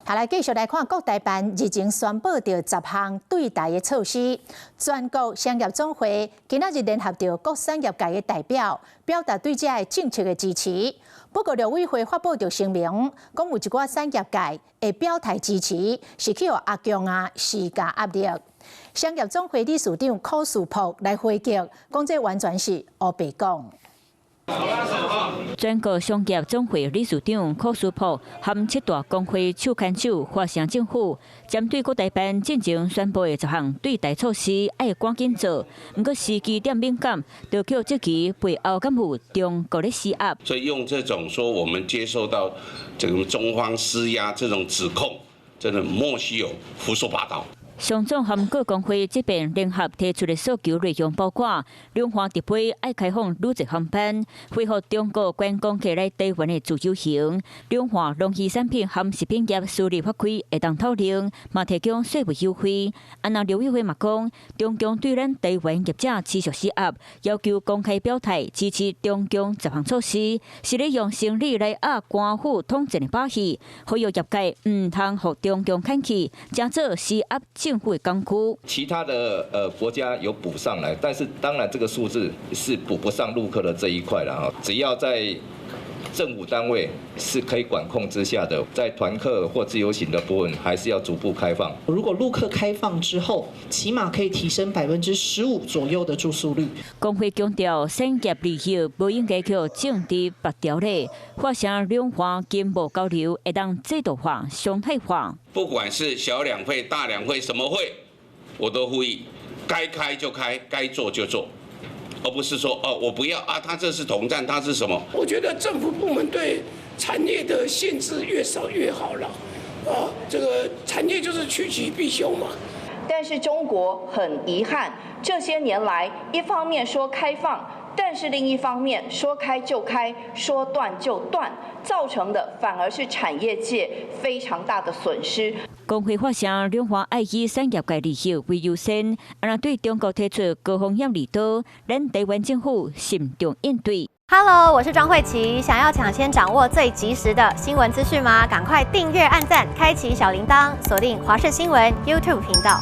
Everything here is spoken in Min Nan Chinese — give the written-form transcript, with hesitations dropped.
下來繼續來看國台辦日前宣布著十項對台的措施，全國商業總會今仔日聯合著各產業界的代表，表達對這个政策的支持。不過陸委會發布著聲明，講有一寡產業界會表態支持，是去予阿共仔施加壓力。商業總會理事長柯樹柏來回擊，講這完全是烏白講。全國商業總會理事長柯樹柏和七大公會手牽手發聲政府，針對國台辦進前宣布的十項對台措施，愛趕緊做。毋過時機點敏感，就予質疑背後敢有中國咧施壓。所以用這種說我們接受到這個中方施壓這種指控，真的莫須有，胡說八道。商總和各公會這邊聯合提出的訴求內容包括：兩岸直飛愛開放旅遊航班，恢復中國觀光客來台灣的自由行；兩岸農漁產品和食品業輸入法規會當討論，嘛提供稅務優惠。啊，那陸委會嘛講，中共對咱台灣業者持續施壓，要求公開表態支持中共十項措施，是咧用生理來壓官府統戰的把戲，呼籲業界毋通予中共牽去，成做施壓政府的工具。其他的國家有補上來，但是當然這個數字是補不上陸客的這一塊了哈。只要在政府單位是可以管控之下的，在團客或自由行的部分，還是要逐步開放。如果陸客開放之後，起碼可以提升15%左右的住宿率。公會強調，產業利益無應該予政治縛牢咧，發聲兩岸經貿交流會當制度化、常態化。不管是小兩會、大兩會，什麼會，我都呼籲，該開就開，該做就做。而不是說哦，我不要啊，他這是統戰，他是什麼？我覺得政府部門對產業的限制越少越好了，啊，這個產業就是趨吉避凶嘛。但是中國很遺憾，這些年來一方面說開放，但是另一方面說開就開，說斷就斷，造成的反而是產業界非常大的損失。公會發聲，兩岸愛以產業界利益為優先，啊，對中國提出高風險利多，咱台灣政府慎重應對。 Hello，我是莊慧琪，想要搶先掌握最及時的新聞資訊嗎？趕快訂閱、按讚、開啟小鈴鐺，鎖定華視新聞 YouTube 頻道。